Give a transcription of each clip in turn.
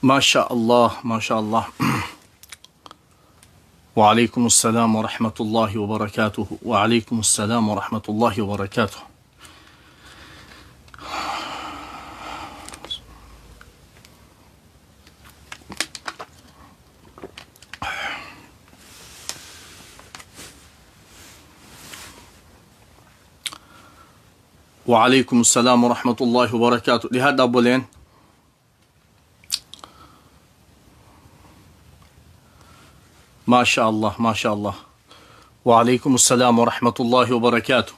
Maasha Allah, maasha Allah. وعليكم السلام ورحمة الله وبركاته، وعليكم السلام ورحمة الله وبركاته. وعليكم السلام ورحمة الله وبركاته. لهذا أبولين ما شاء الله، ما شاء الله. وعليكم السلام ورحمة الله وبركاته.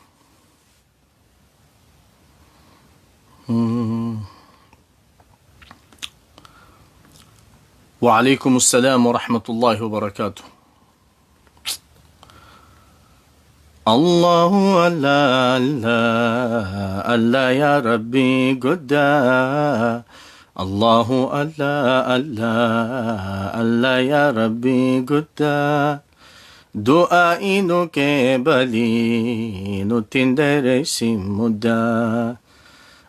وعليكم السلام ورحمة الله وبركاته. الله الله الله الله يا ربي قدا، الله الله الله الله يا ربي قدا، دعائي نكبلي نتندرس مدا،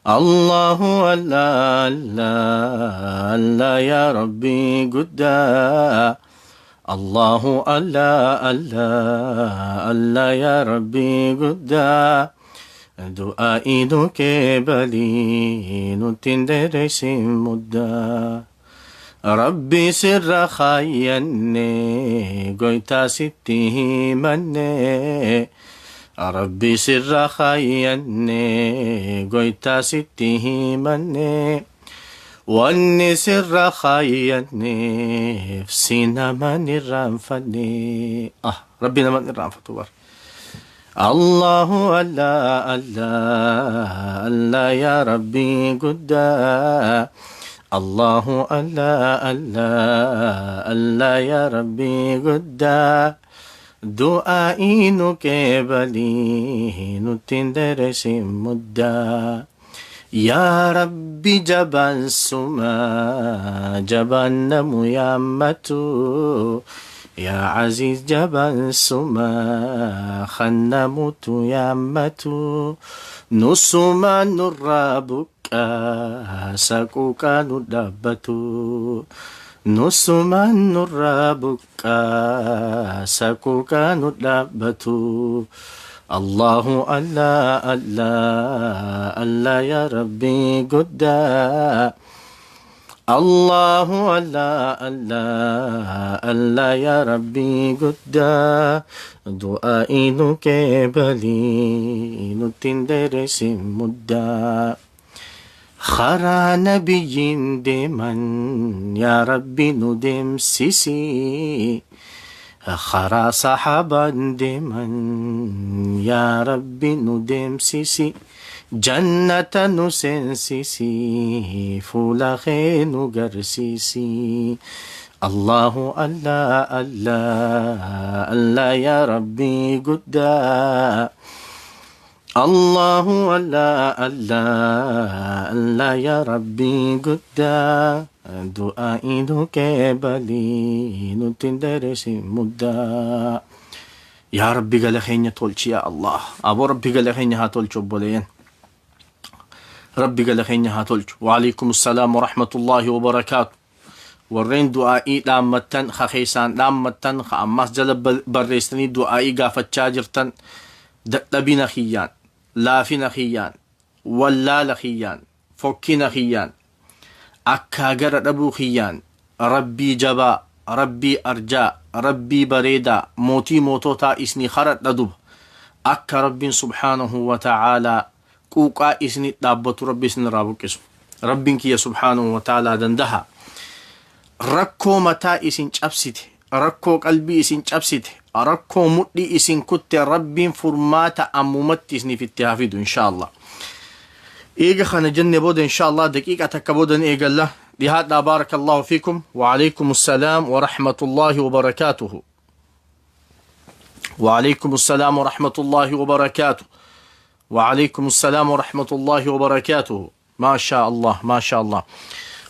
الله الله الله الله يا ربي قدا، الله الله الله الله يا ربي قدا، دعائي نكبلي نتندرس مدا، ربي سر خيني قيتا سته مني، ربي سر خيني قيتا سته مني، واني سر خيني في سينا من الرنفني. ربنا من الرنفتوار. الله الله الله الله يا ربي قدا، الله الله الله الله يا ربي قدا، دعائي نكبلي نتندرس مدا، يا ربي جبل سما جبل نميامتو، يا عزيز جبل سما خنموت يامتو، نسما نرابك سكوك ندبتو، نسما نرابك سكوك ندبتو، الله الله الله الله يا ربي قدا، الله الله الله الله يا ربي قدا، دعائي نكبلي نتندرس مدا، خرا نبي دمن يا ربي ندم سيسي، خرا صحابا دمن يا ربي ندم سيسي، جنة نسنسيسي فولا نجرسيسي، الله الله الله الله يا ربي قدا، الله الله الله الله يا ربي قدا، دعائي نكبلي نتندرس مدا. يا ربي قال خيني تولش يا الله، أبو ربي قال خيني هاتولش بولين، ربي قال خيني هاتولش. وعليكم السلام ورحمة الله وبركاته. ورين دعائي لامتن خخيسان لامتن خأماس جلب بريستني دعائي قافت شاجرتن دبنا خيان لافنا خيان ولا لخيان فكنا خيان أكاجر أبو خيان ربي جبا ربي أرجاء ربي بريدا موتي موتوتا إسني خرط لدب أكا ربي سبحانه وتعالى كوكا إسني دابت ربي إسني رابك اسم ربي كي سبحانه وتعالى دندها ركو متى إسن شبسيت ركو قلبي إسن شبسيت ركو مدي إسن كنت ربي فرمات أمومت إسني في التهافيد إن شاء الله. إيجا خان جنة بود إن شاء الله دقيقة تكبودن إيجا الله لهذا بارك الله فيكم. وعليكم السلام ورحمة الله وبركاته. وعليكم السلام ورحمة الله وبركاته. وعليكم السلام ورحمة الله وبركاته. ما شاء الله، ما شاء الله.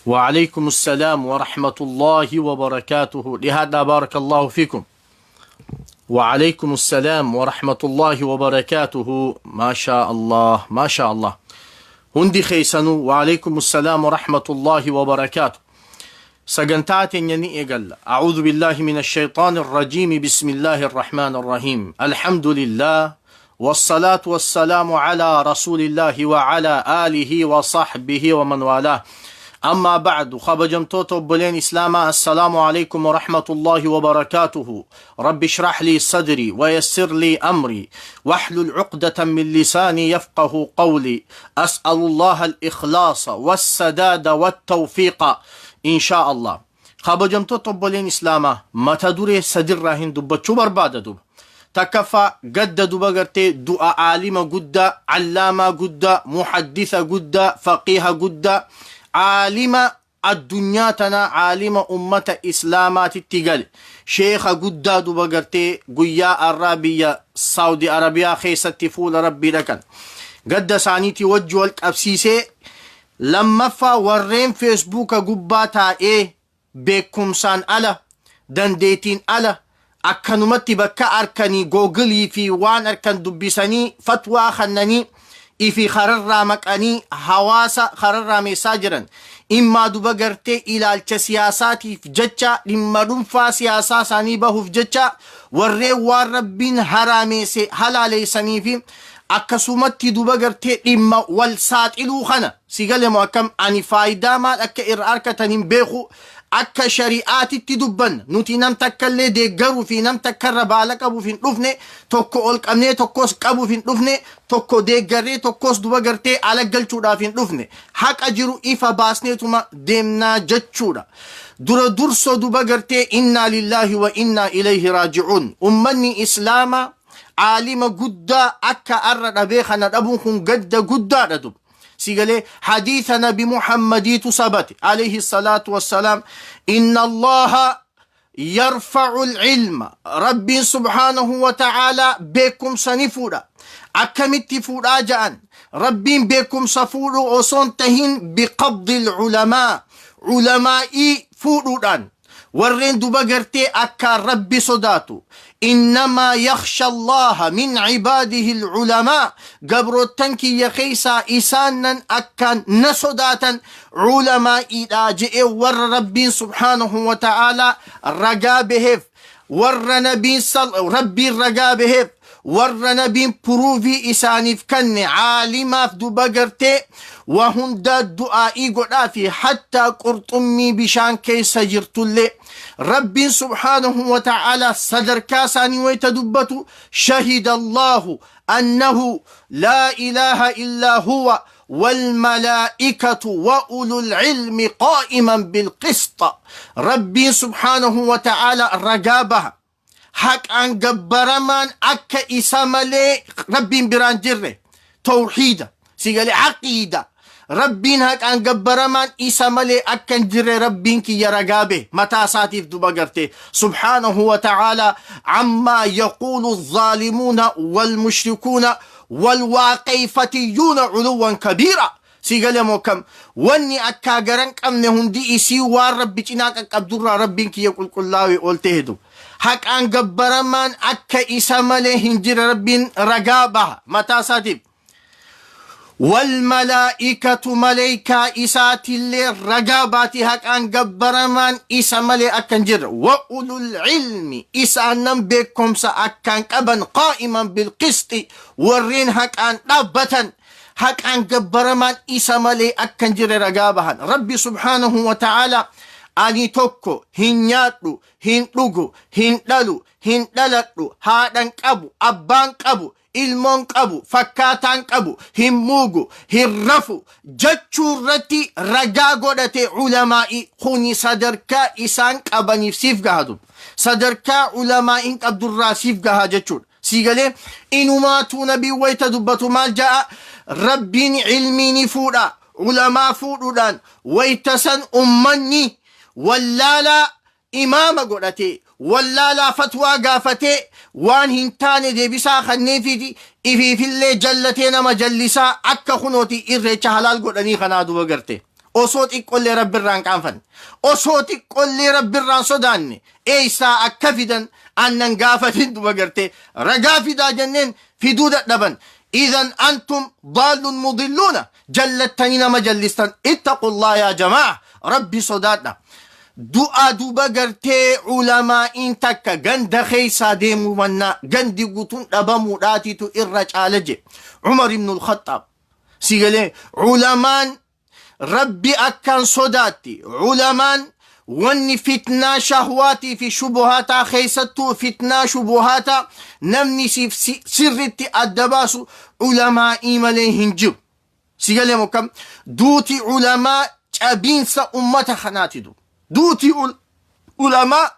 وعليكم السلام ورحمة الله وبركاته. لهذا بارك الله فيكم. وعليكم السلام ورحمة الله وبركاته. ما شاء الله، ما شاء الله. هندي خيسنو. وعليكم السلام ورحمة الله وبركاته. Sagantaa teenya ni eegalla. A'uudhu billaahi mina shayxaani rajiimi. Bismillaahi arrahmaani arrahiim. Alhamdulillah. والصلاة والسلام على رسول الله وعلى آله وصحبه ومن والاه. أما بعد، kabajamtoota obboleen Islaamaa، السلام عليكم ورحمة الله وبركاته. رب اشرح لي صدري ويسر لي أمري واحلل عقدة من لساني يفقه قولي. أسأل الله الإخلاص والسداد والتوفيق إن شاء الله. Kabajamtoota obboleen Islaamaa, mata duree sadirraa hin dubbachuu barbaada duba. Takkaffaa, gadda duba gartee du'a aalima guddaa, allaamaa guddaa, muhaddisa guddaa, faqiiha guddaa, aalima addunyaa tanaa, aalima ummata islaamaatitti gale, sheeka guddaa duba gartee guyyaa arraa biyya Saudi Arabiyaa keessatti fuula Rabbii dhaqan, gadda isaaniitii wajji wal qabsiisee. Lammaffaa, warreen Feesbuuka gubbaa taa'ee beekumsaan ala, dandeetiin ala, akkanumatti bakka arkanii Googilii fi waan arkan dubbisanii fatwaa kannanii ifi kararraa maqanii hawaasa kararraa meessaa jiran, immaa duba gartee ilaalcha siyaasaatiif jecha, dhimma dhuunfaa siyaasaa isaanii bahuuf jecha, warreen waan Rabbiin haraameesse halaaleessanii fi akkasumatti duba gartee dhimma wal saaxiluu kana si galemo akkam ani faayidaa maal akka irra argatan hin beeku. Akka shari'aatitti dubbanna nuti. Nam takkallee deeggaruu fi nam takkarra baala qabuuf hin dhufne. Tokko ol qabnee tokkos qabuuf hin dhufne. Tokko deeggarree tokkos duba gartee ala galchuudhaaf hin dhufne. Haqa jiru ifa baasneetuma deemnaa jechuudha. Dura dursoo duba gartee إنا لله وإنا إليه راجعون. Ummanni Islaamaa aalima guddaa akka arra dhabee kana dhabuun kun gadda guddaadha dub. Sigalee hadiisa Nabi Muhammadiitu sabate عليه الصلاة والسلام: إن الله يرفع العلم. Rabbiin سبحانه وتعالى beekumsa ni fuudha. Akkamitti fuudhaa ja'an? Rabbiin beekumsa fuudhu osoon tahin بقبض العلماء, culamaa'ii fuudhuudhaan, warreen duba gartee akkaan Rabbi sodaatu. إنما يخشى الله من عباده العلماء. Gabroottan kiyya keeysaa isaanan akkaan na sodaatan culamaa'iidha je'e. Warra Rabbiin سبحانه وتعالى ragaa baheef, warra nabiin Rabbiin ragaa baheef, warra nabiin puruufii isaaniif kanne, caalimaaf duba gartee waa hundaa du'aa'ii godhaa fi hattaa qurxummii bishaan keessa jirtullee Rabbiin سبحانه وتعالى sadarkaa isaanii wayta dubbatu: شهد الله أنه لا إله إلا هو والملائكة وأولو العلم قائما بالقسط. Rabbiin سبحانه وتعالى ragaa baha haqaan gabbaramaan akka isa malee Rabbiin biraan jirre. Tawxiida sigalee aqiida, Rabbiin haqaan gabbaramaan isa malee akka hin jirre Rabbiin kiyya ragaa bahe mataa isaatiif duba garte. سبحانه وتعالى عما يقول الظالمون والمشركون والواقيفتيون علوا كبيرا. Sigalee moo kam wanni akkaa garan qabne hundi isii waan Rabbi cinaa qaqqabdurraa Rabbiin kiyya qulqullaa'e ol ta'etu haqaan gabbaramaan akka isa malee hin jire Rabbiin ragaa baha mataa isaatiif. والملائكة, maleykaa isaatillee ragaa baati haqaan gabbaramaan isa malee akka hin jirre. وأولو العلم, isaanan beekumsa akkaan qaban, قائما بالقسط, warreen haqaan dhaabbatan haqaan gabbaramaan isa malee akka hin jirre ragaa bahan. Rabbi سبحانه وتعالى ani tokko hin nyaadhu, hin dhugu, hin dhalu, hin dhaladhu, haadhan qabu, abbaan qabu, ilmoon qabu, fakkaataan qabu, hin muugu, hin rafu jechuu irratti ragaa godhate culamaa'i. Kuni sadarkaa isaan qabaniif siif gahatu, sadarkaa culamaa'iin qabdurraa siif gahaa jechuudha. Sii galee? Inumaatuu nabii wayta dubbatu maal ja'a? Rabbiin cilmii ni fuudha culamaa fuudhuudhaan. Wayta san ummanni wallaalaa imaama godhate, wallaalaa fatwaa gaafatee, waan hin taane deebisaa kanneefiti, ifiifillee jallatee nama jallisaa, akka kunooti irreecha halaal godhanii kanaa duba garte, osoo xiqqollee Rabbirraan qaanfanne, osoo xiqqollee Rabbirraan sodaanne, eeysaa akka fidan annan gaafatin duba garte. Ragaa fidaa jenneen fiduu dadhaban. إذن أنتم ضال مضلون, jallattanii nama jallistan. اتقوا الله يا جماعة, Rabbi sodaadha. Du'a duba gartee ulamaa'iin takka ganda keessaa deemuu mannaa gandi guutuun dhabamuudhaatiitu irra caala je Umar ibn al-Khattaab. Si galee, ulamaan Rabbi akkaan sodaatti. Ulamaan wanni fitnaa shahwaatii fi shubuhaataa, keessattuu fitnaa shubuhaataa, namni siif sirritti adda baasu ulamaa'ii malee hin jiru. Si galee mokkam, duuti ulamaa cabiinsa ummata kanaati. Duuti ulamaa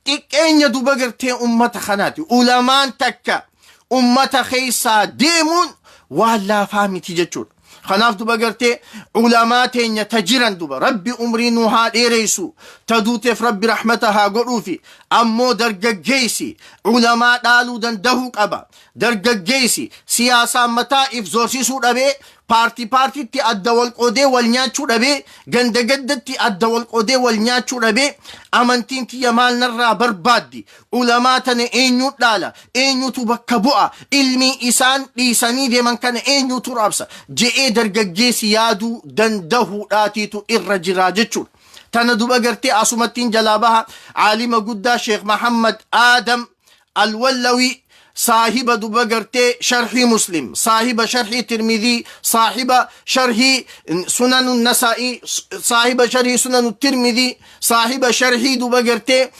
xiqqeenya duba gartee ummata kanaati. Ulamaan takka ummata keessaa deemuun waan laafaa miti jechuudha. Kanaaf duba gartee ulamaa teenya ta jiran duba Rabbi umrii nu haa dheereysu, ta duuteef Rabbi rahmata haa godhuufi. Ammoo dargaggeessi ulamaa dhaaluu dandahuu qaba. Dargaggeessi siyaasaan mataa if zorsisuu dhabee, paartii paartiitti adda wal qoodee wal nyaachuu dhabee, ganda gandatti adda wal qoodee wal nyaachuu dhabee, amantiin tiyya maal narraa barbaaddi, ulamaa tana eenyu dhaala, eenyutu bakka bu'a, ilmii isaan dhiisanii deeman kana eenyutu raabsa je'ee dargaggeessi yaaduu dandahuudhaatiitu irra jira jechuudha. Tana duba gartee asumattiin jalaa baha. Aalima guddaa Sheekh Mahammad Aadam Alwallawi, saahiba duba gartee sharhii Muslim, saahiba sharhii Tirmidii, saahiba sharhii Sunanu Nasaa'ii, saahiba sharhii Sunanu Tirmidii, saahiba sharhii duba gartee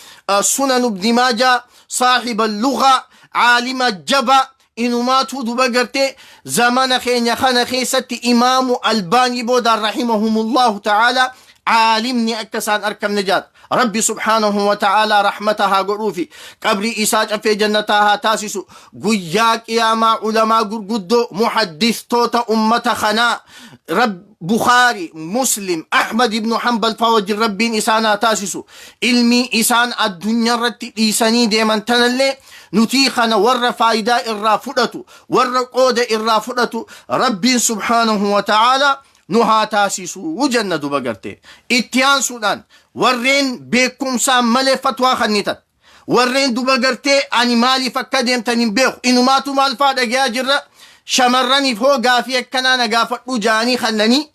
Sunanu Ibni Maajaa, saahiba lugaa, aalima jaba inumaatuu duba gartee zamana keenya kana keessatti Imaamu Albaanii boodaan rahimahumullahu ta'ala caalimni akka isaan arkamne jaata. Rabbi subhaanahu wa ta'ala rahmata haa godhuufi, qabrii isaa caffee jannataa haa taasisu. Guyyaa qiyaamaa ulamaa gurguddoo muhaddistoota ummata kanaa Rab Bukhaari, Muslim, Ahmad ibnu Hanbal faa wajjin Rabbiin isaan haa taasisu. Ilmii isaan addunyaa irratti dhiisanii deeman tanallee nutii kana warra faayidaa irraa fudhatu, warra qooda irraa fudhatu Rabbiin subhaanahu wa ta'ala nu haa taasisuu jenna. Duba gartee itti aansuudhaan warreen beekumsaan malee fatwaa kannitan, warreen duba gartee ani maaliif akka deemtan hin beeku, inumaatu maal faa dhagayaa jirra, shamarraniif hoo gaafii akkanaa na gaafadhuu ja'anii kannanii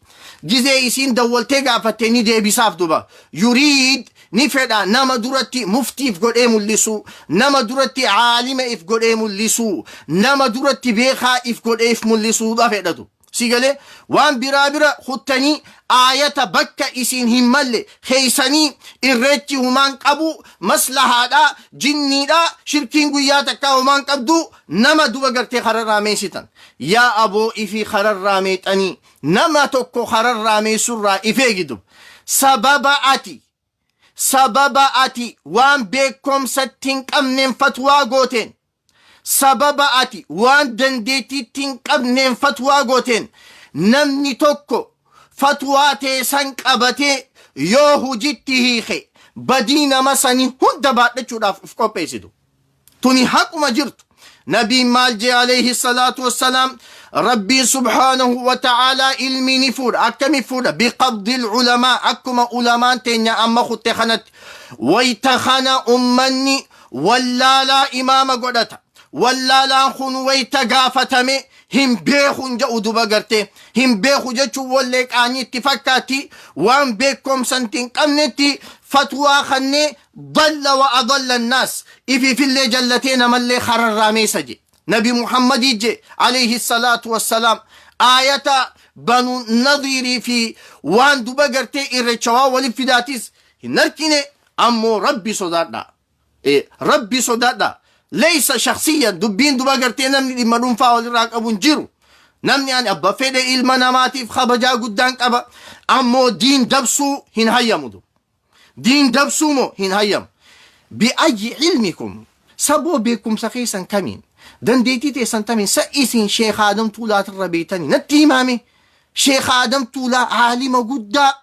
gizee isiin dawwaltee gaafatte ni deebisaaf. Duba yuriid ni fedha nama duratti muftiif godhee mul'isuu, nama duratti caalima if godhee mul'isuu, nama duratti beekaa if godhee if mul'isuudha fedhatu. Si galee, waan biraa bira kuttanii aayata bakka isin hin malle keeysanii irreechi humaan qabu, maslahaadha, jinniidha, shirkiin guyyaa takkaa humaan qabdu, nama duba gartee kararraa meeysitan. Yaa aboo, ifii kararraa meexanii nama tokko kararraa meessurraa if eegidu. Sababa ati waan beekomsatti hin qabneen fatwaa gooteen, sababa ati waan dandeettiitti hin qabneen fatwaa gooteen, namni tokko fatwaa teessan qabatee yoo hujitti hiike badii nama sanii hunda baadhachuudhaaf uf qopheessitu. Tuni haquma jirtu. Nabiin maal jee alayhi salaatu wassalaam? Rabbiin subhaanahu wa ta'aalaa ilmii ni fuudha. Akkami fuudha? Biqabdi ulamaa, akkuma ulamaan teenya amma kutte kanatti. Wayta kana ummanni wallaalaa imaama godhata. Wallaalaan kun wayta gaafatame hin beeku hin jedhu. Duba gartee hin beeku jechuun wallee qaanii itti fakkaatti. Waan beekumsanti hin qabnetti fatwaa kannee dalla wa adalla annaas, ifiifillee jallatee namallee kararraa meessa je Nabi Muhammadii je alayhi salaatu wassalaam. Aayata Banu Nadiirii fi waan duba gartee irrecha waan walif fidaatis hin argine. Ammoo Rabbi sodaadha. Rabbi sodaadha. Leeysa shakhsiyyan dubbiin duba gartee namni dhimma dhuunfaa walirraa qabu hin jiru. Namni ani abba fedhe ilma namaatiif kabajaa guddaan qaba. Ammoo diin dabsuu hin hayyamu. Diin dabsuu moo hin hayyamu. Bi'ayyi ilmikum, saboo beekumsa keessan kamiin, dandeettii teessan tamiin sa isin Sheekh Aadam Tuulaatirra beektanii natti himaame? Sheekh Aadam Tuulaa aalima guddaa,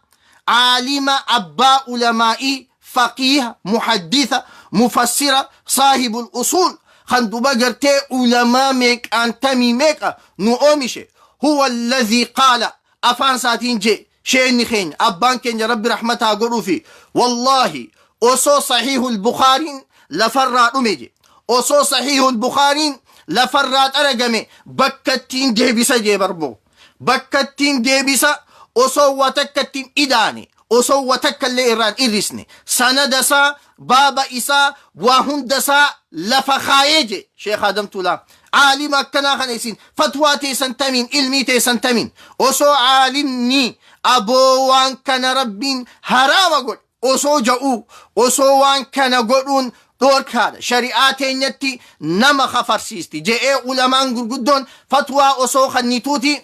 aalima abbaa ulamaa'ii, faqiiha, muhaddisa, mufassira, saahibul usuul, kan duba gartee ulamaa meeqaantamii meeqa nu oomishe. Huwa alladhii qaala, afaan isaatiin jee sheekni keenya, abbaan keenya, Rabbi rahmataa godhuufi, wallaahi osoo Sahiihul Bukhaariin lafarraa dhume je, osoo Sahiihul Bukhaariin lafarraa xaragame bakka ittiin deebisa jee barboo, bakka ittiin deebisa osoo waa takka ittiin idaane. Osoo wa takka illee irraan irrisne sanada isaa, baaba isaa, waa hunda isaa lafa kaayee je Sheekh Adam Tuulaa. Aalima akkanaa kana isin fatwaa teessan tamiin, ilmii teessan tamiin, osoo aalimni aboo waan kana Rabbiin haraama godhe osoo ja'uu, osoo waan kana godhuun dhoorkaadha, shari'aa teenyatti nama kafarsiisti je'ee ulamaan gurguddoon fatwaa osoo kannituuti,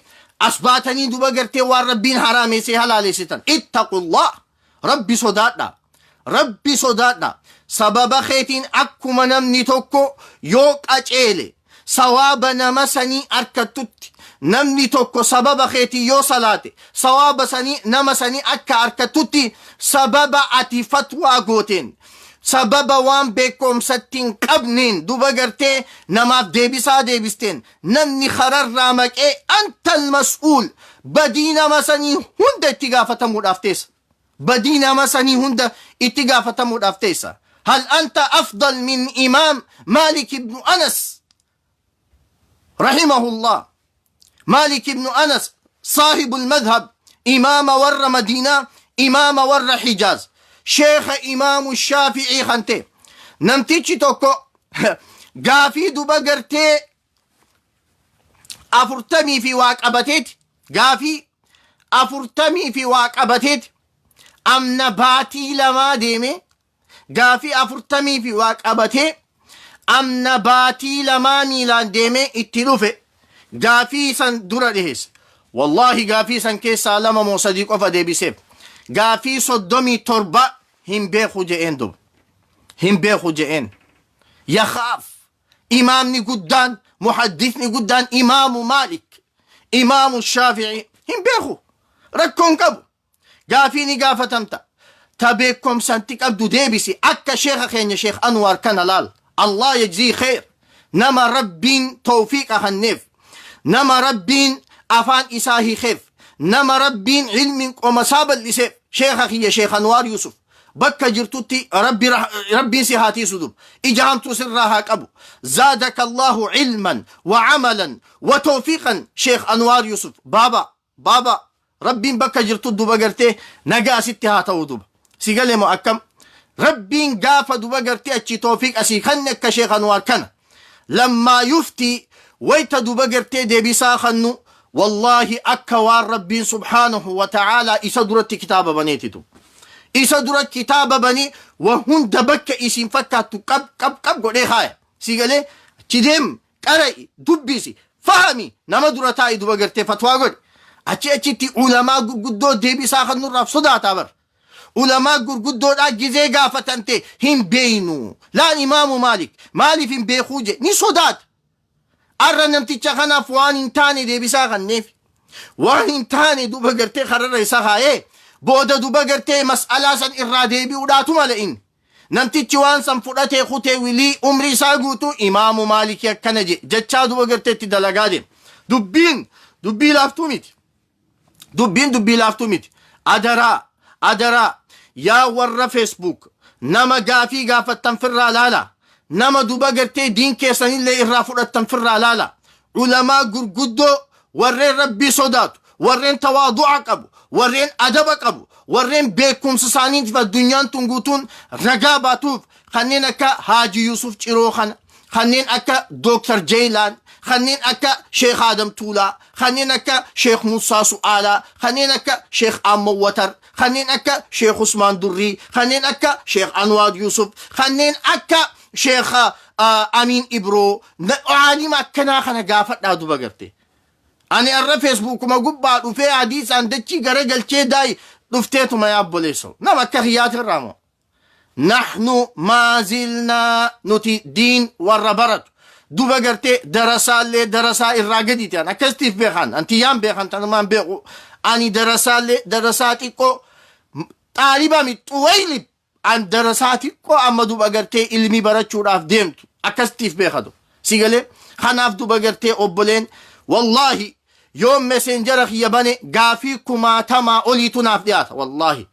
as baatanii duba gartee waan Rabbiin haraameessee halaaleessitan. Ittaqullah, Rabbi sodaadha, Rabbi sodaadha. Sababa keetiin akkuma namni tokko yoo qaceele sawaaba nama sanii arkattutti, namni tokko sababa keetiin yoo salaate sawaaba sanii nama sanii akka arkattutti, sababa ati fatwaa gooteen, sababa waan beekumsatti hin qabneen duba gartee namaaf deebisaa deebisteen namni kararraa maqee, antal mas'uul, badii nama sanii hunda itti gaafatamuudhaaf teessa. Badii nama sanii hunda itti gaafatamuudhaaf teessa. Hal anta afdal min Imaam Maalik ibnu Anas rahimahullah? Maalik ibnu Anas, saahibul madhab, imaama warra Madiinaa, imaama warra Hijaaz, sheekha Imaamu Shaafi'ii kan ta'e, namtichi tokko gaafii duba gartee 40 fi waa qabateeti, gaafii 40 fi waa qabateeti, amna baatii 2 deeme, gaafii 40 fi waa qabatee amna baatii 2 miilaan deemee itti dhufe, gaafii san dura dhiheesse. Wallaahi, gaafii san keessaa lama moo sadii qofa deebiseef. Gaafii 37 hin beeku je'een duba, hin beeku je'een. Yakhaaf imaamni guddaan, muhaddisni guddaan, Imaamu Maalik, Imaamu Shaafi'i hin beeku. Rakkoon qabu, gaafii ni gaafatamta, ta beekomsanti qabdu deebisi. Akka sheekha keenya Sheekh Anwaar kana laal, Allah yajzii khayr. Nama Rabbiin tawfiiqa kanneef, nama Rabbiin afaan isaa hiikeef, nama Rabbiin ilmiin qomasaa bal'iseef, sheekha kiyya Sheekh Anwaar Yusuf, bakka jirtutti Rabbi Rabbiin si haa tiisu dub, ija hamtuu sirraa haa qabu. Zaadaka Allahu ilman wa amalan wa tawfiiqan. Sheekh Anwaar Yusuf, baaba baaba, Rabbiin bakka jirtu duba gartee nagaa sitti haa ta'u duba. Si galee moo akkam? Rabbiin gaafa duba gartee achi tawfiiq asii kanne, akka Sheekh Anwaar kana lammaa yuftii wayta duba gartee deebisaa kannu, wallaahi akka waan Rabbiin subhaanahu wa ta'aalaa isa duratti kitaaba baneetitu isa dura kitaaba banee wa hunda bakka isin fakkaattu qab qab qab godhee kaaya. Si galee? Achi deem, qara'i, dubbisi, fahami, nama dura taa'i, duba gartee fatwaa godhe. Achi achitti ulamaa gurguddoo deebisaa kan nurraaf sodaataa bar. Ulamaa gurguddoodhaa gizee gaafatante hin beeynu. Laan Imaamu Maalik maaliif hin beekuu je ni sodaata. Arra namticha kanaaf waan hin taane deebisaa kanneef, waan hin taane duba gartee kararra isa kaayee, booda duba gartee mas'alaa san irraa deebi'uudhaatu mala. Inni namtichi waan san fudhatee kutee wilii umrii isaa guutuu Imaamu Maalikii akkana je jechaa duba gartee itti dalagaa deema. Dubbiin dubbii laaftuu miti. Dubbiin dubbii laaftuu miti. Adaraa, adaraa, yaa warra Facebook, nama gaafii gaafattan firraa laala. Nama duba gartee diin keessanillee irraa fudhattan firraa laala. Ulamaa gurguddoo, warreen Rabbii sodaatu, warreen tawaadu'a qabu, warreen adaba qabu, warreen beekumsa isaaniitiif addunyaan tun guutuun ragaa baatuuf, kanneen akka Haaji Yusuf Ciroo kana, kanneen akka Dooktar Jeelaan, kanneen akka Sheekh Adam Tuulaa, kanneen akka Sheekh Musaa Su'aalaa, kanneen akka Sheekh Ammo Watar, kanneen akka Sheekh Usmaan Durrii, kanneen akka Sheekh Anwaar Yusuf, kanneen akka Sheekh Amiin Ibroo, aalima akkanaa kana gaafadhaa duba garte. Ani arra Feesbuukuma gubbaa dhufee hadiisaan dachii gara galchee daayi dhufteetuma yaa obboleessoo. Nama akka kiyyaatirraa moo? Nahnu maazilnaa nuti diin warra baratu. Duba gartee darasaallee darasaa irraa gadi ta'an akkasitiif beekan. Antiyyaan beekan, tanumaan beeku. Ani darasaallee darasaa xiqqoo xaaliba mit xuwaylib, an darasaa xiqqoo amma duba gartee ilmi barachuudhaaf deemtu akkasitiif beekatu. Si galee? Kanaaf duba gartee obboleen, wallaahi yoo messenjera kiyya bane gaafii kumaatamaa oliitu naaf dhiyaata. Wallaahi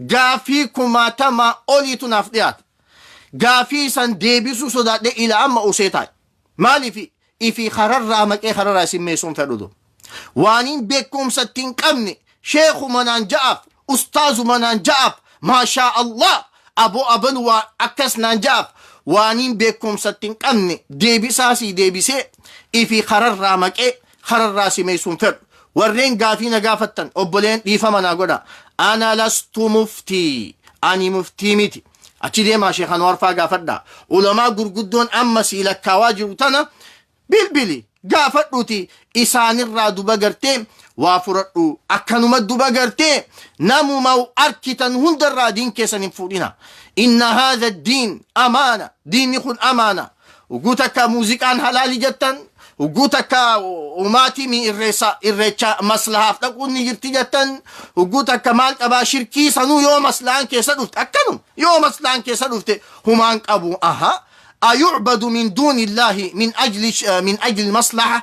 gaafii kumaatamaa oliitu naaf dhiyaata. Gaafii san deebisuu sodaadhe ila amma usee taa'e. Maaliif? Ifi kararraa maqee kararraa isin meessuun fedhu. Waaniin beekumsa ittiin qabne sheekuma naan ja'aaf. Ustaazuma naan ja'aaf, maashaa Allah, aboo abalu waa akkas naan ja'aaf, waaniin beekumsatti hin qabne deebisaa sii deebisee ifii kararraa maqee kararraa simeessuun fedhu. Warreen gaafii na gaafattan obboleen, dhiifama naa godha. Ana lastu muftii, ani muftii miti. Achi deemaa Sheekh Anwaar faa gaafadha. Ulamaa gurguddoon amma sii lakkaawaa jiru tana bilbili gaafadhuuti, isaanirraa duba gartee waa furadhu. Akkanuma duba gartee namuma arkitan hundarraa diin keessan hin fuudhina. Inna haadha diin amaana, diinni kun amaana. Ugguu takka muuziqaan halaali jettan, ugguu takka umaatii mi irreessa irreecha maslahaaf dhaquun ni jirti jettan, ugguu takka maal qabaa, shirkii sanuu yoo maslahaan keessa dhufte, akkanum yoo maslahaan keessa dhufte humaan qabu. Aha, ayucbadu min duuni illaahi min ajli maslaha?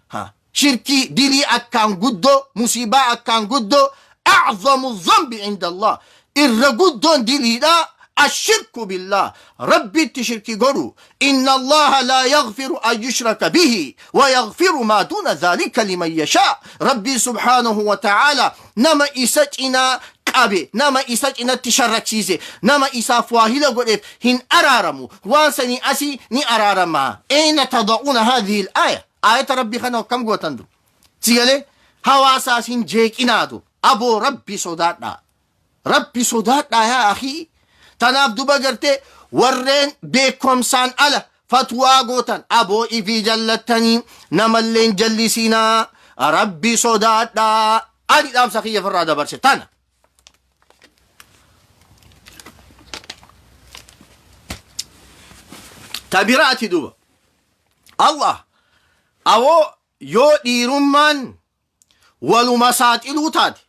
Ha, shirkii dilii akkaan guddoo, musiibaa akkaan guddoo, aczamu dhanbi cinda Allah, irra guddoon diliidha ashirku billah, Rabbitti shirki godhu. Inna Allaha laa yaghfiru an yushraka bihi wa yaghfiru maa duuna dhalika liman yashaa. Rabbii subhaanahu wa ta'aala nama isa cinaa qabe, nama isa cinatti sharraksiise, nama isaaf waahila godheef hin araaramu, waan sanii asii ni araarama. Ayna tada'uuna haadhihi al-aaya? Aayata Rabbii kana akkam gootan? Du sigalee hawaasaas hin jeeqinaatu. Aboo, Rabbi sodaadhaa, Rabbi sodaadhaa yaa akhii. Tanaaf duba gartee warreen beekomsaan ala fatwaa gootan, aboo, ifii jallattanii namalleen jallisiinaa, Rabbi sodaadhaa. Ani dhaamsa kiyya ofirraa dabarse tana. Ta biraati duba, Allah awoo, yoo dhiirummaan waluma saaxiluu taate,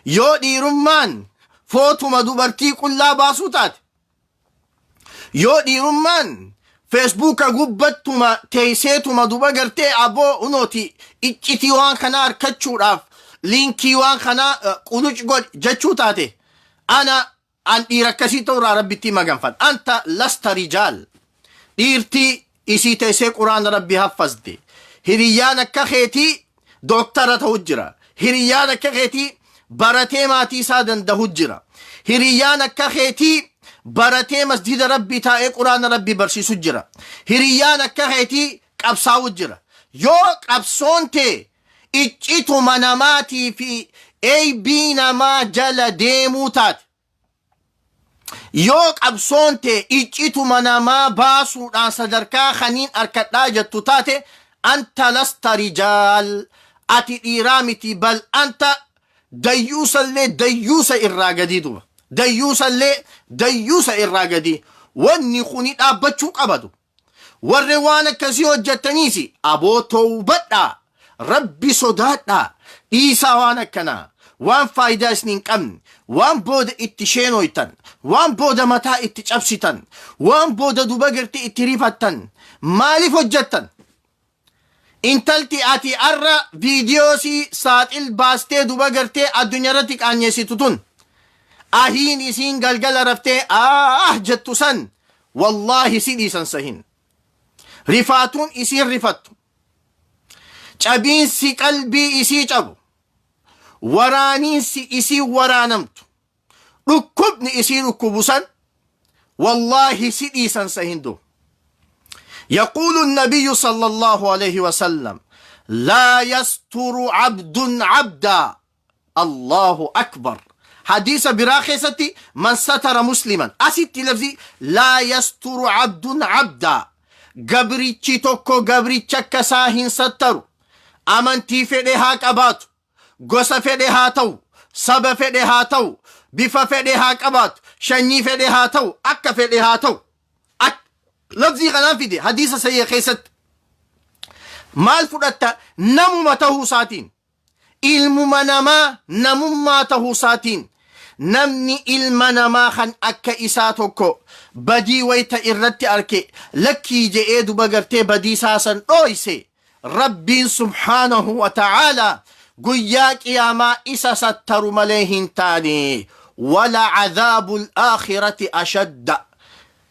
yoo dhiirummaan footuma dubartii qullaa baasuu taate, yoo dhiirummaan Feesbuuka gubbattuma teeyseetuma duba gartee aboo unooti iccitii waan kanaa harkachuudhaaf liinkii waan kanaa quluc godhi jechuu taate, ana an dhiira akkasii ta'urraa Rabbitti maganfadha. Anta lasta rijaal. Dhiirtii isii teessee Quraana Rabbi haffazde, hiriyyaan akka keetii dooktara ta'u jira, hiriyyaan akka keetii baratee maatii isaa danda'u jira, hiriyyaan akka keetii baratee masjida Rabbii taa'ee Quraana Rabbii barsiisu jira, hiriyyaan akka keetii qabsaa'u jira. Yoo qabsoon tee iccituma namaatii fi eeybii namaa jala deemuu taate, yoo qabsoon tee iccituma namaa baasuudhaan sadarkaa kaniin arkadhaa jettu taate, anta lasta rijaal, ati dhiiraa miti. Bal anta dayyuusallee dayyuusa irraa gadii duba, dayyuusallee dayyuusa irraa gadii. Wanni kuni dhaabbachuu qabadu. Warri waan akkasii hojjettaniis, aboo, towbadhaa, Rabbi sodaadhaa, dhiisaa waan akkanaa, waan faayidaa isin hin qabne, waan booda itti sheenooytan, waan booda mataa itti cabsitan, waan booda duba gartee itti rifattan maaliif hojjettan? Intalti ati arra viidiyoo si saaxil baastee duba gartee addunyaa irratti qaanyeessitu tun, ahiin isiin galgala raftee aah jettu san, wallaahi si dhiisan sahin. Rifaatuun isiin rifattu, cabiinsi qalbii isii cabu, waraaniinsi isii waraanamtu, dhukkubni isii dhukkubu san, wallaahi si dhiisan sahin du. يقول النبي صلى الله عليه وسلم: لا يستر عبد عبدا. الله أكبر. حديث biraa keessatti من ستر مسلما، asitti lafzi لا يستر عبد عبدا، gabrichi tokko gabricha akkasaa hin sattaru. Amantii fedhe haa qabaatu, gosa fedhe haa ta'u, saba fedhe haa ta'u, bifa fedhe haa qabaatu, shanyii fedhe haa ta'u, akka fedhe haa ta'u. Lafzii kanaan fide hadiisa sahiha keessatti. Maal fudhatta? Namuma ta'uu isaatiin, ilmuma namaa namummaa ta'uu isaatiin, namni ilma namaa kan akka isaa tokko badii wayta irratti arke lakkii je'ee duba gartee badii isaa san dhooyse, Rabbiin subhaanahu wa ta'aalaa guyyaa qiyaamaa isa sattaru malee hin taane. Wala cadaabu alaakhirati ashadda.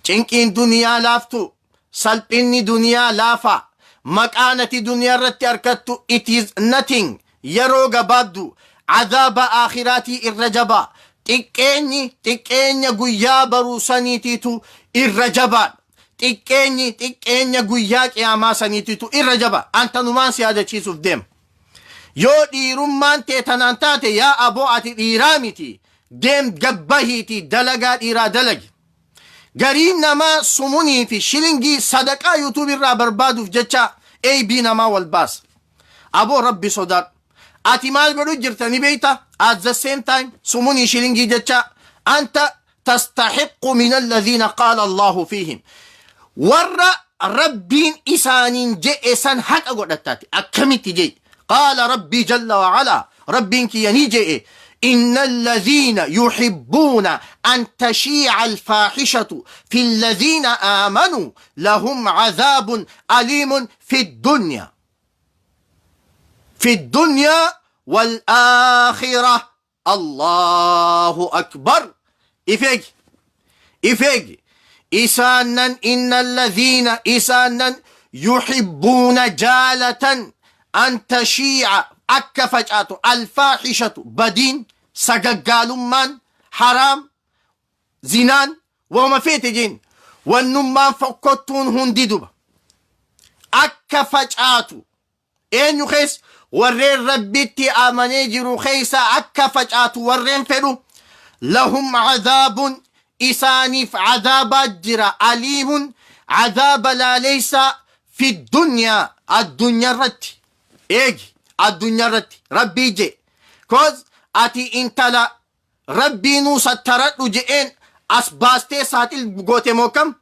Cinqiin duniyaa laaftu, salphinni duniyaa laafaa, maqaan ati duniyaa irratti argattu, it is nothing, yeroo gabaabdu. azaaba aakhiraatii irra jabaa. Xiqqeenyi xiqqeenya guyyaa baruu saniitiitu irra jabaadha. Xiqqeenyi xiqqeenya guyyaa qiyaamaa saniitiitu irra jaba. Antanumaan si yaadachiisuuf deema. Yoo dhiirummaan tee tanaan taate, yaa aboo, ati dhiiraa miti. Deem, gabbahiitii dalagaa dhiiraa dalagi. Gariin namaa sumunii fi shilingii sadaqaa YouTube irraa barbaaduuf jecha eeybii namaa wal baasa. Aboo, Rabbi sodaadhu. Ati maal godhu jirta ni beekta? At the same time sumunii shilingii jecha anta tastahiqqu min alladhiina qaala Allahu fiihim. Warra Rabbiin isaaniin je'e san haqa godhattaati. Akkamitti je'e? Qaala Rabbii jalla wa'alaa. Rabbiin kiyya ni je'e. إن الذين يحبون أن تشيع الفاحشة في الذين آمنوا لهم عذاب أليم في الدنيا والآخرة. الله أكبر. If eegi, if eegi. Isaanan إن الذين isaanan يحبون jaalatan أن تشيع akka facaatu الفاحشة badiin, sagaggaalummaan, haraam, zinaan, wama feete jeen, wannummaan fokkottuun hundi duba akka facaatu eenyu keessa? Warreen Rabbitti amanee jiru keessa akka facaatu warreen fedhu, لهم عذاب isaaniif cadaabaa jira, أليم cadaaba laaleysa, في الدنيا addunyaa irratti. Eegi, addunyaa irratti Rabbii je. Koz ati intala Rabbiinuu sattaradhu je'een as baastee saaxil goote moo kam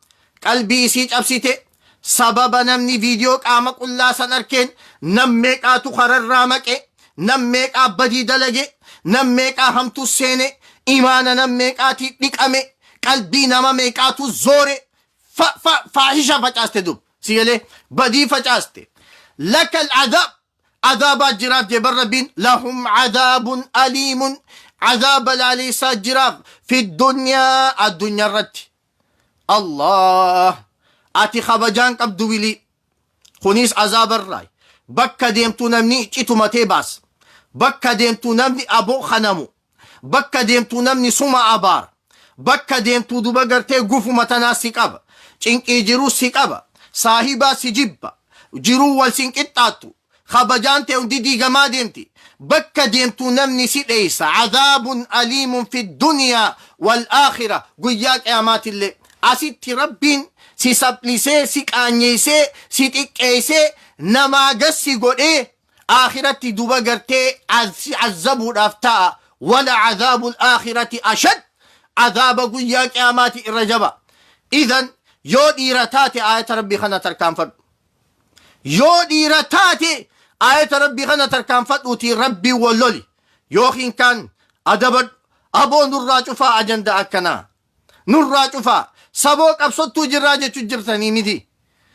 qalbii isii cabsite? Sababa namni viidiyoo qaama qullaa san arkeen nam meeqaatu kararraa maqe, nam meeqaa badii dalage, nam meeqaa hamtu seene, imaana nam meeqaati dhiqame, qalbii nama meeqaatu zoore. Faahisha facaaste dub sigalee badii facaaste. لك العذاب عذابات jiraaf jee Rabbiin. لهم عذاب أليم عذاب laaleysaa jiraaf في الدنيا addunyaa irratti. Allah, ati kabajaan qabdu wilii kunis azaabarraay. Bakka deemtu namni citumatee baas, bakka deemtu namni aboo kanamu, bakka deemtu namni suma abaara, bakka deemtu duba gartee gufuma tanaa si qaba, cinqii jiruu si qaba, saahibaa si jibba, jiruu wal sin qixxaattu, kabajaan ta'e hundi diigamaa deemti. Bakka deemtu namni si dheeysa. عذاب أليم في الدنيا والآخرة. Guyyaa qiyaamaatillee asitti Rabbiin si saphisee, si qaanyeysee, si xiqqeeysee, namaa gassi godhee, aakiratti duba gartee si azzabuudhaaf ta'a. ولعذاب الآخرة أشد cadaaba guyyaa qiyaamaati irra jaba. Idan yoo dhiira taate aayata Rabbii kana tarkaanfadhu. Yoo dhiira taate aayata Rabbii kana tarkaanfadhuutii Rabbii walloli yookiin kaan adabadhu. Aboo, nurraa cufaa ajanda akkanaa nurraa cufaa. Saboo qabsottuu jirraa jechu jirtanii miti.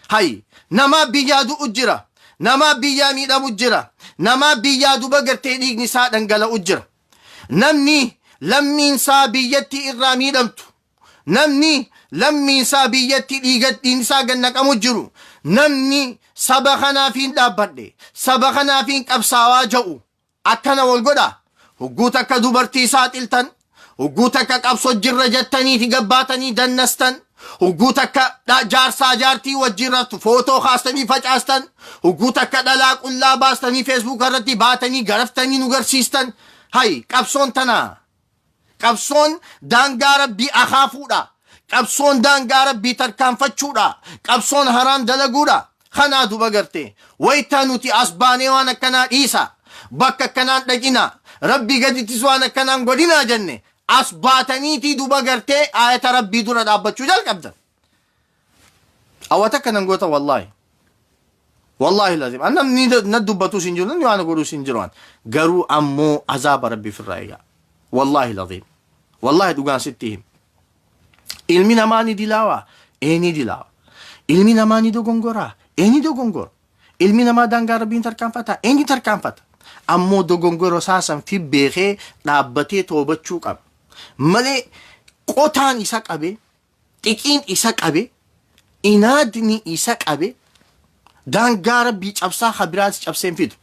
Hay, namaa biyyaa du'u jira, namaa biyyaa miidhamu jira, namaa biyyaa duba gartee dhiigni isaa dhangala'u jira, namni lammiinsaa biyyatti irraa miidhamtu, namni lammiinsaa biyyatti dhiigni isaa gannaqamu jiru, namni saba kanaafiin dhaabbadhe, saba kanaafiin qabsaawaa ja'u akkana wal godha. Hogguu takka dubartii saaxiltan, hogguu takka qabsoo jirra jettaniiti gabbaatanii dannastan, hogguu takka jaarsaa jaartii wajjin footoo kaastanii facaastan, hogguu takka dhalaa qullaa baastanii Facebook irratti baatanii garaftanii nu garsiistan. Hay, qabsoon tanaa? Qabsoon daangaa Rabbii akaafuudha? Qabsoon daangaa Rabbii tarkaanfachuudha? Qabsoon haraam dalaguudha? Kanaa duba garte waytaa nuti as baanee waan akkanaa dhiisa, bakka akkanaan dhaqina, Rabbii gadittis waan akkanaan godhinaa jenne, as baataniitii duba gartee aayata Rabbii dura dhaabbachuu jalqabdan. Awwata akkanan goota. Wallaahi, wallaahi lazim an namni na dubbatus hin jiru, namni waan godhus hin jiru. Garuu ammoo azaaba Rabbii firraa eegaa. Wallaahi lazim, wallaahi dhugaan sitti him. Ilmi namaa ni dilaawaa? Ee, ni dilaawa. Ilmi namaa ni dogongoraa? Ee, ni dogongora. Ilmi namaa daangaa Rabbiin tarkaanfata? Ee, ni tarkaanfata. Ammoo dogongora isaa san fi beekee dhaabbatee toobachuu qaba malee qotaan isa qabe, xiqiin isa qabe, inaadni isa qabe, daangaa Rabbii cabsaa habiraas cabseen fidu.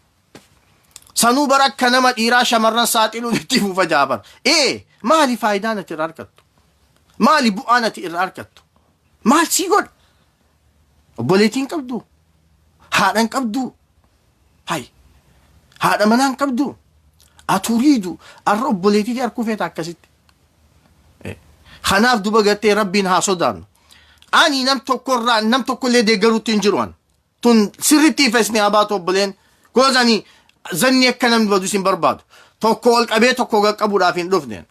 Sanuu bara akka nama dhiiraa shamarran saaxiluun itti fufa jaabar. Ee, maali faayidaan ati irraa argattu? Maali bu'aan ati irraa argattu? Maal sii godha? Obboleettiin qabdu? Haadhan qabdu? Hay. Haadha manaan qabdu? Aturiidu arra obboleettii arkuu feeta akkasitti. Kanaaf duba gartee Rabbiin haa sodaannu. Ani nam tokkorraa nam tokkollee deeggaruutti hin jiru an. Tun sirriitti ifa isin haa baatu obboleen. Goos ani zanni akka namni badu isin barbaadu. Tokko ol qabee tokko qaqqabuudhaaf hin dhufne.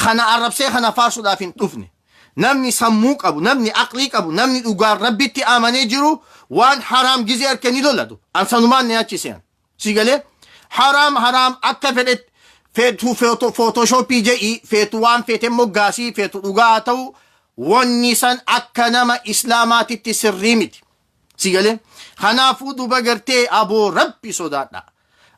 Kana arrabsee kana faarsuudhaaf hin dhufne. Namni sammuu qabu, namni aqlii qabu, namni dhugaan Rabbitti amanee jiru waan haraam gizee harka ni lolatu. An sanumaan ni achise. Si galee haraam haraam akka fedhetti feetu Photoshopii je'i, feetu waan feete moggaasii, feetu dhugaa haa ta'u, wanni san akka nama islaamaatitti sirrii miti. Si galee kanaafuu duba gartee aboo Rabbi sodaadha.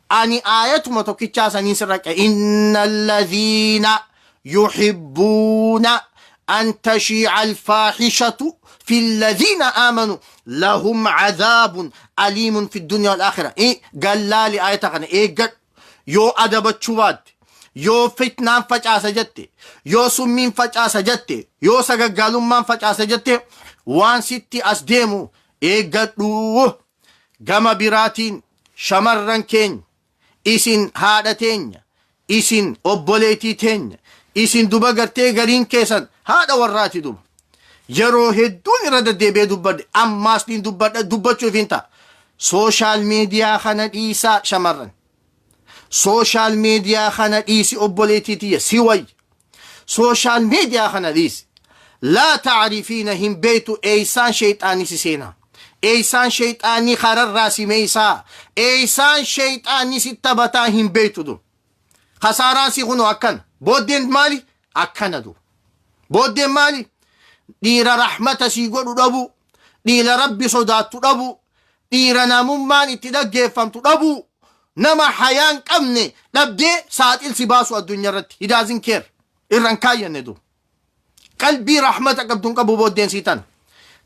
Ani aayatuma tokkichaa saniin sirra qe inna alladhiina yuhibbuuna an tashiica alfaahishatu fi alladhiina aamanu lahum cadaabun aliimun fi dunya wal aakhira. Gallaali aayata kana eeggadhu. Yoo adabachuu baatte, yoo fitnaan facaasa jette, yoo summiin facaasa jette, yoo sagaggaalummaan facaasa jette, waan sitti as deemu eeggadhu. Gama biraatiin shamarran keenya, isin haadha teenya, isin obboleetii teenya, isin duba gartee gariin keessan haadha warraati duba. Yeroo hedduun irra deddeebi'ee dubbadhe, ammaas niin dubbadha, dubbachuuf hin ta'a. Social media kana dhiisaa shamarran. Social media kana dhiisi obboleetii tiyya si wayya. Social media kana dhiisi. Laa tacrifiina hin beektu eeysaan sheeyxaanni si seenaa. Eeysaan sheeyxaanni kararraa si meeysaa. Eeysaan sheeyxaanni si taphataa hin beektu dur. Kasaaraan si kunoo akkana. Booddeen maali? Akkana dur. Booddeen maali? Dhiira rahmata sii godhu dhabuu. Dhiira Rabbi sodaattu dhabuu. Dhiira namummaan itti dhaggeeffamtu dhabuu. Nama hayaan qabne dhabdee saaxil si baasu addunyaa irratti. He doesn't care. Irra hin kaayyanne dur. Qalbii rahmata qabdu hin qabu booddeen sii tana.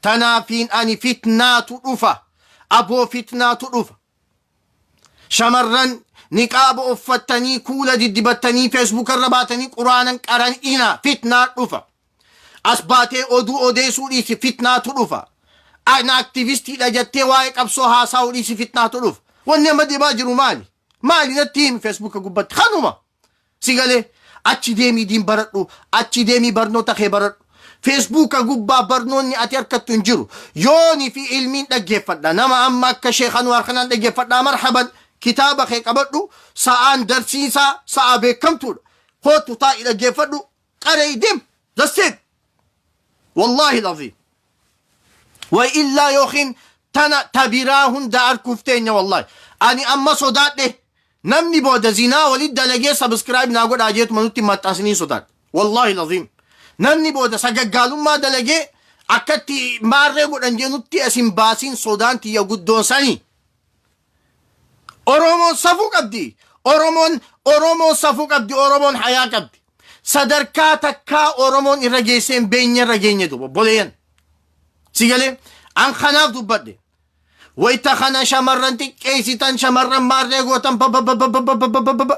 Tanaafiin ani fitnaatu dhufa. Aboo fitnaatu dhufa. Shamarran niqaaba uffattanii kuula diddibattanii Feesbuuka irra baatanii quraanan qaran'ina, fitnaa dhufa. As baatee oduu odeessuu dhiisi, fitnaatu dhufa. Ana aktivistiidha jettee waa'ee qabsoo haasa'uu dhiisi, fitnaatu dhufa. Wanni amma deemaa jiru maali? Maali natti himi Feesbuuka gubbatti? Kanuma. Si galee achi deemii diin baradhu, achi deemii barnoota kee baradhu. Feesbuuka gubbaa barnoonni ati harkattu hin jiru. Yooni fi ilmiin dhaggeeffadha. Nama amma akka Sheekh Anwaar kanaan dhaggeeffadha. Marhaban, kitaaba kee qabadhu. Sa'aan darsiisaa sa'a beekamtuudha. Kootu taa'i dhaggeeffadhu. Qaree deem. That's it. Wallahi laziim. Wa illaa yookiin tana tabiraa hunda arkuuf teenya wallahi. Ani amma sodaadhe, namni booda zinaa walit dalagee subscribe naa godhaa jeetuma nutti maxxansiniin sodaadhe. Wallahi laziim. Namni booda sagaggaalummaa dalagee akkatti maarree godhan jee nutti asin baasiin sodaan tiyya guddoon sanii. Oromoon safuu qabdi. Oromoon safuu qabdi. Oromoon hayaa qabdi. Sadarkaa takkaa Oromoon irra geessee hin beenye irra geenye duuba obboleeyyan. Si galee an kanaaf dubbadhe. Wayita kana shamarran xiqqeessitan, shamarran maarree gootan, bababababababababa.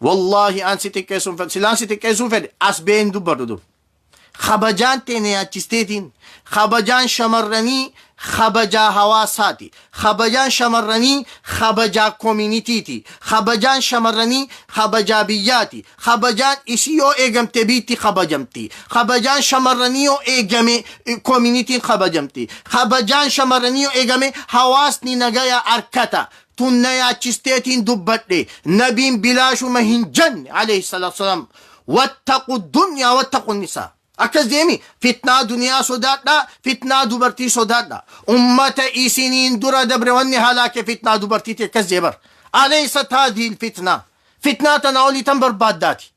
Wallaahi an si xiqqeessuun fedhe, silaan si xiqqeessuu fedhe as been dubbadhu dur. Kabajaan teenya yaachisteetiin, kabajaan shamarranii kabajaa hawaasaati. Kabajaan shamarranii kabajaa communityiti. Kabajaan shamarranii kabajaa biyyaati. Kabajaan isii yoo eegamte biitti kabajamti. Kabajaan shamarranii yoo eegame communityn kabajamti. Kabajaan shamarranii yoo eegame hawaasni nagaya arkata. Tun na yaachisteetiin dubbadhe. Nabiin bilaashuma hin janne alayhi salaatu salaam. Wattaqu dunyaa wattaqu nisaa. Akkas deemi, fitnaa duniyaa sodaadhaa, fitnaa dubartii sodaadhaa. Ummata isiniin dura dabre wanni halaake fitnaa dubartiiti akkas jee bar. Alaysa taadhiil fitnaa. Fitnaa tanaa olii tan barbaaddaati.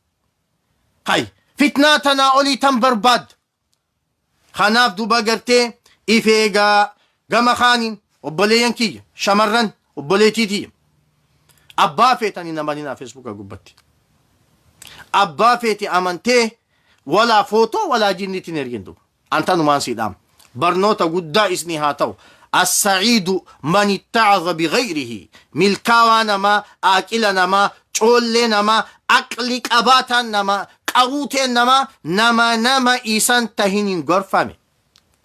Hay, fitnaa tanaa olii tan barbaadda. Kanaaf duba gartee if eegaa. Gama kaaniin obboleeyyan kiyya shamarran obboleetii tiyya, abbaa feetan hin amaninaa Feesbuuka gubbatti. Abbaa feete amantee walaa footoo walaa jinniitti hin ergin duba. Antanumaan sii dhaama. Barnoota guddaa isnii haa ta'u. As-sa'iidu man itta'aza bighayrihi. Milkaawaa namaa, aaqila namaa, coollee namaa, aqli qabaataan namaa, qaruuteen namaa, nama nama isan tahiniin gorfame.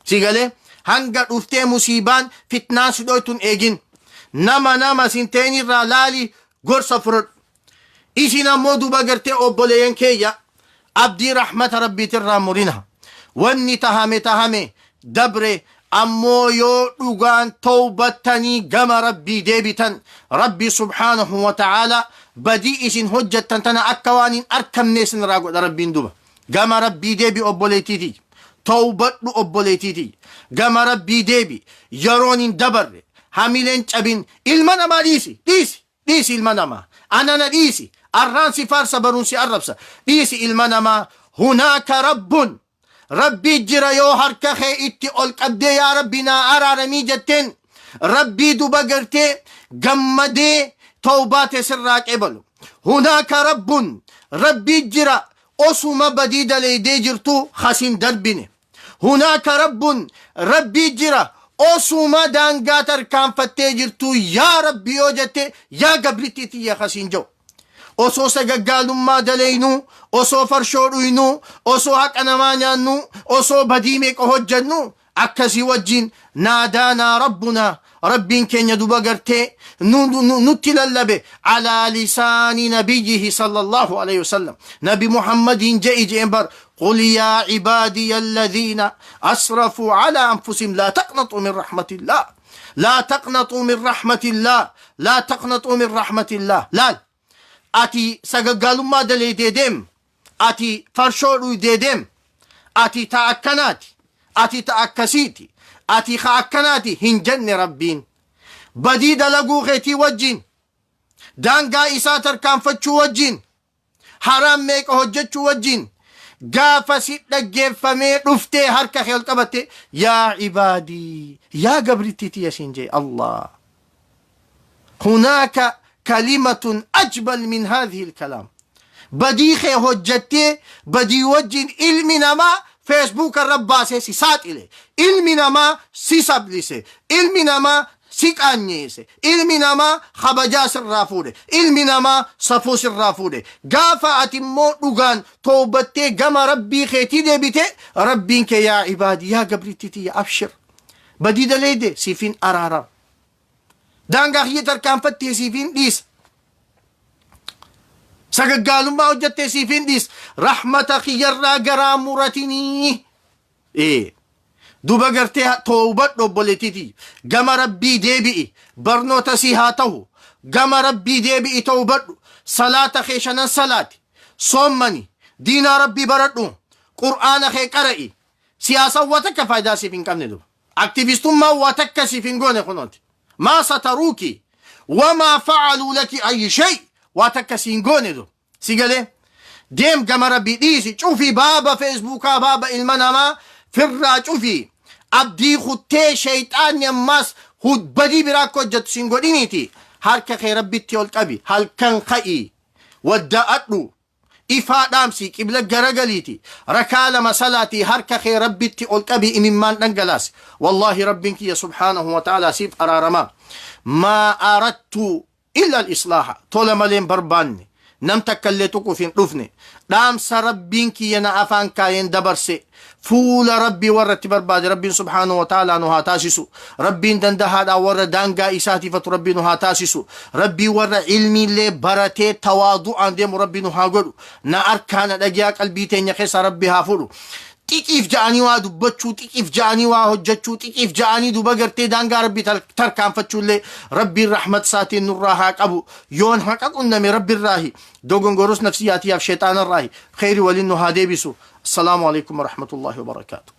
Si galee? Hanga dhuftee musiibaan fitnaan si dhoytun eegin. Nama nama sin ta'in irraa laali gorsa fudhadhu. Isin ammoo duuba gartee obboleeyyan keeyya abdii rahmata rabbiitirraa murina. Wanni tahame tahame dabre ammoo yoo dhugaan towbattanii gama rabbii deebitan rabbii subhaanahu wa ta'aala badii isin hojjattan tana akka waan hin arkamne isinirraa godha rabbiin duba. Gama rabbii deebi obboleettii tiyya. Towbadhu obboleettii tiyya. Gama rabbii deebi yeroon hin dabarre hamileen cabin ilma namaa dhiisi dhiisi. Dhiisi ilma namaa. Ana na dhiisi. Arraan si faarsa baruun si arrabsa. Dhiisi ilma namaa. Hunaaka rabbun. Rabbii jira yoo harka kee itti ol qabdee yaa Rabbi naa araaramii jetteen Rabbii duba gartee gammadee tawbaa tee sirraa qeebalu. Hunaaka rabbun. Rabbii jira osuma badii daleeydee jirtuu hasin darbine. Hunaaka Rabbun Rabbii jira osuma daangaa tarkaanfattee jirtuu yaa Rabbi yoo jette yaa gabrittii tiyya ka siin jedhu. Osoo sagaggaalummaa daleeynuu, osoo farshoo dhuynuu, osoo haqa namaa nyaannuu, osoo badii meeqa hojjannuu akkasii wajjin naadaanaa rabbunaa Rabbiin keenya duba gartee nutti lallabe alaa lisaani nabiyyihi sallallahu alayhi wasallam nabi Muhammadiin je'i je'een bar qul yaa cibaadiya alladhiina asrafuu alaa anfusihim laa taqnaxuu min rahmatillah laa taqnaxuu min rahmatillah laa taqnaxuu min rahmatillah. Laal ati sagaggaalummaa daleeydee deem, ati farshoo dhuydee deem, ati ta akkanaati, ati ta akkasiiti, ati ka akkanaati hin jenne. Rabbiin badii dalaguu keetii wajjin, daangaa isaa tarkaanfachuu wajjin, haraam meeqa hojjechuu wajjin, gaafa si dhaggeeffamee dhuftee harka kee ol qabatte yaa cibaadii yaa gabrittii tiyya siin jee Allah. Hunaaka kalimatun ajmal min haadhihi lkalaam. Badii kee hojjattee badii wajjin ilmi namaa feesbuuka irra baasee si saaxile, ilmi namaa si sablise, ilmi namaa si qaanyeesse, ilmi namaa kabajaa sirraa fuudhe, ilmi namaa safuu sirraa fuudhe, gaafa ati immoo dhugaan towbattee gama rabbii keetii deebite rabbiin kee yaa ibaadi yaa gabrittii tiyya abshir badii daleeyde siifin araarama, daangaa kiyya tarkaanfattee siifin dhiisa, sagaggaalummaa hojjattee siifin dhiisa, rahmata kiyyarraa garaa muratinii. Ee duba gartee toowbadhu obboleettiitii gama rabbii deebi'i barnoota sii haa ta'u gama rabbii deebi'i toowbadhu salaata kee shanan salaati soommani diinaa rabbii baradhu qur'aana kee qara'i. Siyaasaan waa takka faayidaa siif hin qabne duba aktivistummaan waa takka siif hin goone kunooti maa sataruuki wamaa facaluu laki ayyi shay waa takka siin goone duba. Si galee? Deem gama rabbii dhiisi cufi baaba feesbuukaa baaba ilma namaa firraa cufi abdii kuttee sheyxaanni ammaas badii biraa akka hojjettu siin godhiniiti harka kee rabbitti ol qabi halkan ka'ii wadda'adhu ifaa dhaamsii qibla garagaliiti rakaa lama salaatii harka kee rabbitti ol qabi imimmaan dhangalaasi wallaahi rabbiin kiyya subhaanahu wa ta'aalaa siif araaramaa. Maa arattu illa al-islaaha tola malee hin barbaanne nam takka illee tuquuf hin dhufne dhaamsa rabbiin kiyya na afaan kaayeen dabarse fuula rabbii warra itti barbaade rabbiin subhaanahu wa ta'aalaa nu haa taasisu. Rabbiin dandahaadhaa warra daangaa isaatiifatu rabbii nu haa taasisu. Rabbii warra ilmiillee baratee tawaadu'aan deemu rabbii nu haa godhu. Na arkaa na dhagiyaa qalbii teenya keessaa rabbi haa fuudhu. Xiqiif ja'anii waa dubbachuu, xiqiif ja'anii waa hojjechuu, xiqiif ja'anii duba gartee daangaa rabbii tarkaanfachuullee rabbiin rahmat isaatiin nurraa haa qabu. Yoon haqa qunname rabbirraahi, dogongorus nafsiyyaatiyaaf sheexaanarraahi, kheyri waliin nu haa deebisu. Assalaamu alaikum warahmatullahi wabarakaatu.